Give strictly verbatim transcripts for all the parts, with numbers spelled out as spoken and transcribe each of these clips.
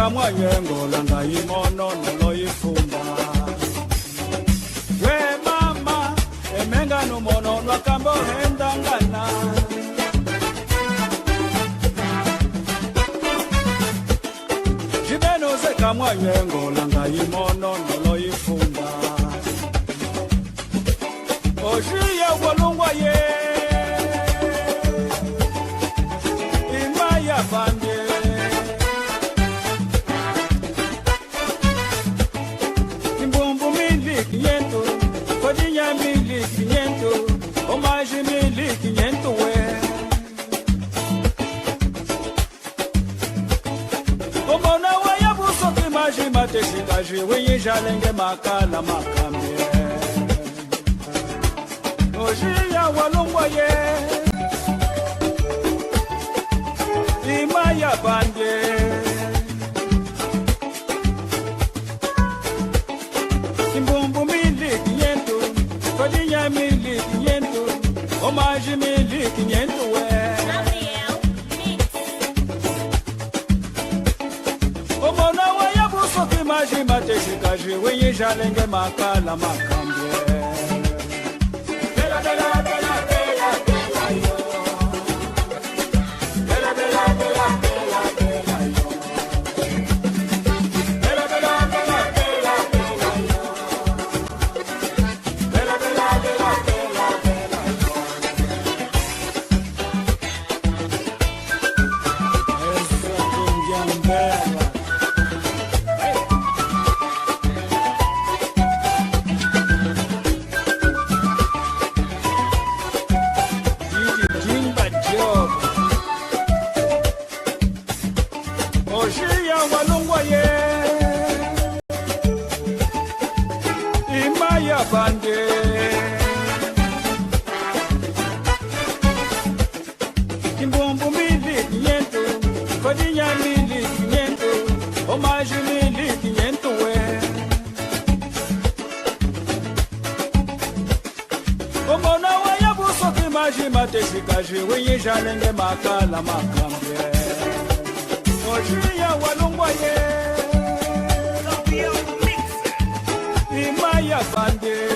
Kamwanywe ngolanga imono nolo ifumba. Ywe mama, emenga numono nwakambo hendangana. Jibeno ze kamwanywe ngolanga imono nolo ifumba. Ojiya walungwa ye, ima ya fambie. Kimbumbu mili kinyentu, kodinya mili kinyentu, omaji mili kinyentu we. Omona waya busoki maji mateshikaji wiyijalenge makala makambie. Ojiya walungwa ye, ima ya bandie. Kimbumbu mili kinyentu, kodinya mili kinyentu, omaji mili kinyentu we. Omona waya busoki maji mateshikaji wiyijalenge makala makambie. Ojiya walungwa ye, ima ya bandie. Kimbumbu mili kinyentu, kodinya mili kinyentu, omaji mili kinyentu we. Omona waya busoki maji mateshikaji wiyijalenge makala makambie. Ojiya walungwa ye, ima ya bandie.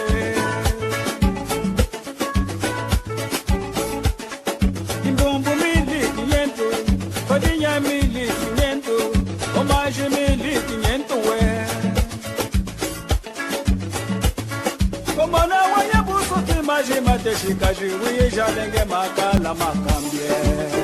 Kimbumbu mili kinyentu, kodinya mili kinyentu, omaji mili kinyentu we. Omona waya busoki maji mateshikaji wiyijalenge makala makambie.